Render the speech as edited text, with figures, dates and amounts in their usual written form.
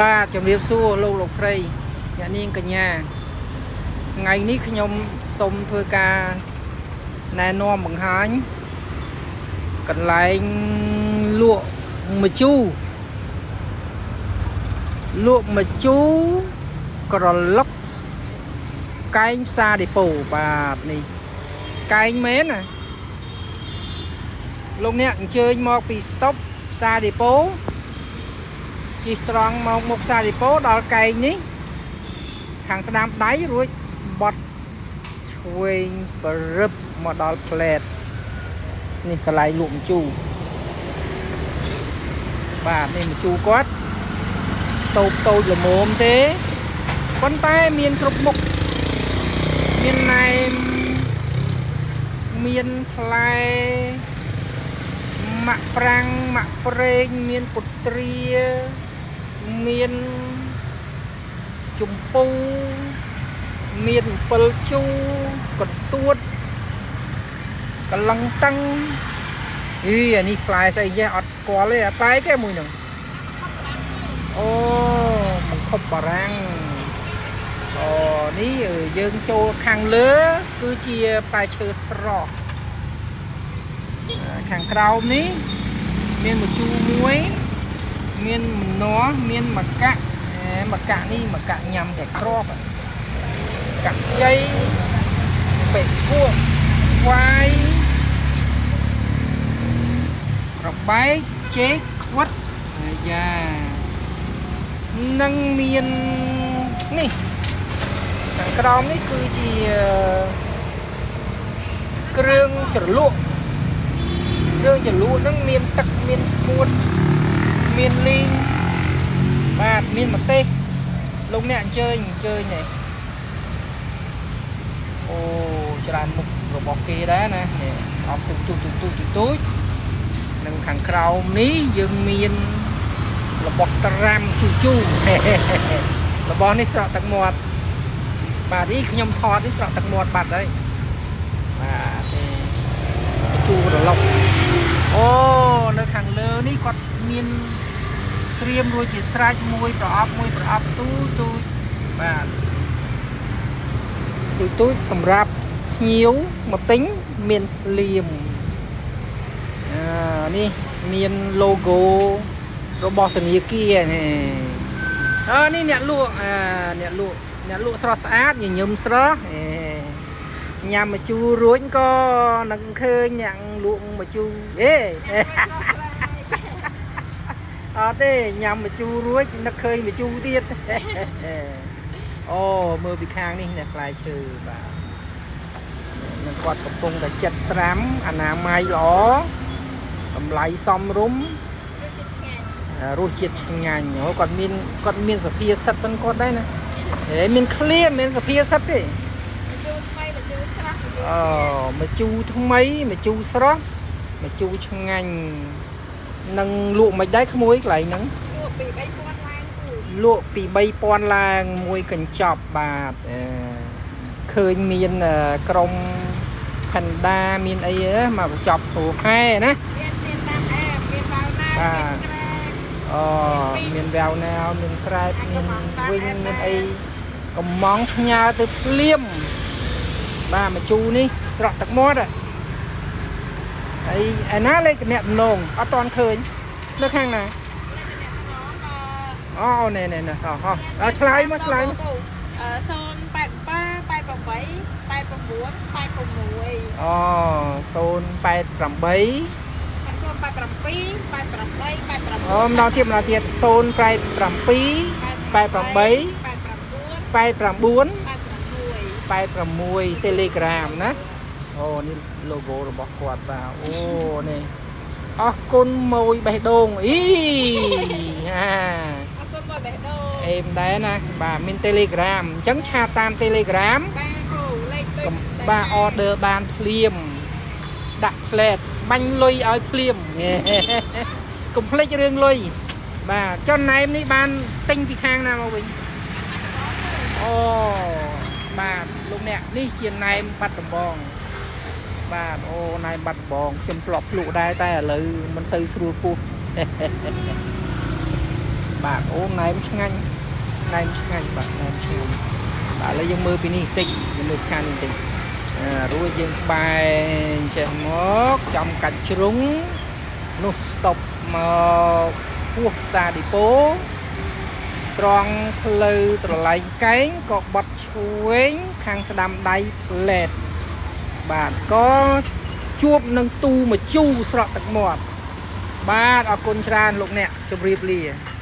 បាទជំរាបសួរលោកលោកស្រីអ្នកនាងកញ្ញាថ្ងៃនេះខ្ញុំសូមធ្វើការណែនាំបង្ហាញកន្លែងលក់ម្ជូរលក់ម្ជូរក្រឡុកកែងផ្សារដេប៉ូបាទនេះកែងមែនណាលោកអ្នកអញ្ជើញមកពីស្តុបផ្សារដេប៉ូជិះត្រង់មកមុខផ្សារដេប៉ូដល់កែងនេះខាងស្ដាំដៃរួចបត់ឆ្វេងប្រឹបមកដល់ផ្លែតនេះកន្លែងលក់ម្ជូរបាទនេះម្ជូរគាត់តូបតូចល្មមទេប៉ុន្តែមានគ្រប់មុខមានណែមមានផ្លែម៉ាក់ប្រាំងម៉ាក់ប្រេងមានពុទ្រាមានជម្ពូមានអំពិលជូរកន្ទួតកលឹងតឹងអីអានេះផ្លែស្អីចេះអត់ស្គាល់ទេអាផ្លែគេមួយហ្នឹងអូបង្ខប់បារាំងអូនេះយើងចូលខាងលើគឺជាផ្លែឈើស្រស់ខាងក្រោមនេះមានម្ជូរមួយមានម្នាស់មានម្កាក់ម្កាក់នេះម្កាក់ញ៉ាំតែគ្រាប់កាក់ខ្ចីពេកគក់ស្វាយក្របែកចេកខ្វិតអាយ៉ានឹងមាននេះខាងក្រោមនេះគឺជាគ្រឿងជ្រលក់គ្រឿងជ្រលក់ហ្នឹងមានទឹកមានស្ងួតមានលីងបាទមានម្ទេសលោកអ្នកអញ្ជើញនេះអូច្រើនមុខរបស់គេដែរណានេះអត់ទូទូទូទូទូចនិងខាងក្រោមនេះយើងមានរបស់ត្រាំជូជូរបស់នេះស្រក់ទឹកមាត់បាទនេះខ្ញុំថតនេះស្រក់ទឹកមាត់បាត់ហើយបាទនេះជូររលុកអូនៅខាងលើនេះគាត់មានត្រៀមរួចជាស្រេចមួយប្រអប់ទូទូចបាទទូទូចសម្រាប់ភ្ញៀវមកទិញមានលៀមនេះមាន logo របស់ធនាគារនេះនេះអ្នកលក់អ្នកលក់ស្រស់ស្អាតញញឹមស្រស់ញ៉ាំម្ជូររួចក៏នឹងឃើញអ្នកលក់ម្ជូរអេអត់ទេញ៉ាំម្ជូររួចនឹកឃើញម្ជូរទៀតអូមើលពីខាងនេះអ្នកផ្លែឈើបាទនឹងគាត់កំពុងតែចិត្តត្រាំអនាម័យល្អតម្លៃសមរម្យរសជាតិឆ្ងាញ់អូគាត់មានសភាសិទ្ធប៉ុនគាត់ដែរណាហេមានឃ្លាមានសភាសិទ្ធទេអូម្ជូរថ្មីម្ជូរស្រស់ម្ជូរឆ្ងាញ់នឹងលក់មិនដែរក្មួយកន្លែងហ្នឹងលក់ពី3000ឡើងលក់ពី3000ឡើងមួយកញ្ចប់បាទឃើញមានក្រុមផាន់ដាមានអីមកបញ្ចប់ទូហែណាមានតាមអែមានបាវណាមានក្រែអូមានវ៉ាវណាវមានក្រែបមានវិញមានអីកំងផ្ញើទៅភ្លាមបាទម្ជូរនេះស្រក់ទឹកមាត់ហើយឯណាលេខគណៈដំណងអត់ទាន់ឃើញនៅខាងណាអូនេះនេះអូឆ្លើយមកឆ្លើយមក087 88 89 86អូ088 087 88 89អូម្ដងទៀត087 88 89 86 Telegram ណាអូនេះ logo របស់គាត់បាទអូនេះអរគុណម៉ួយបេះដូងអីហាអរគុណម៉ួយបេះដូងអេមដែរណាបាទមាន Telegram អញ្ចឹងឆាតតាម Telegram បាទគ្រូលេខដូចបាទ order បានភ្លាមដាក់ផ្លែតបាញ់លុយឲ្យភ្លាមកុំភ្លេចរឿងលុយបាទចុះណែមនេះបានទិញពីខាងណាមកវិញអូបាទលោកអ្នកនេះជាណែមបាត់ដំបងបាទអូណែមបាត់ដំបងខ្ញុំធ្លាប់ភ្លក់ដែរតែឥឡូវមិនសូវស្រួលពោះ បាទអូណែមឆ្ងាញ់ណែមឆ្ងាញ់បាទណែមឆ្ងាញ់បាទឥឡូវយើងមើលពីនេះបន្តិចយើងមើលខាងនេះបន្តិចអារួចយើងបែងចេះមកចំកាច់ជ្រុងនោះ stop មកពោះផ្សារឌីប៉ូត្រង់ផ្លូវត្រឡែងកែងក៏បត់ឆ្វេងខាងស្ដាំដៃផ្លែតបាទក៏ជួបនឹងទូមជូរស្រក់ទឹកមាត់បាទអរគុណច្រើនលោកអ្នកជម្រាបលា។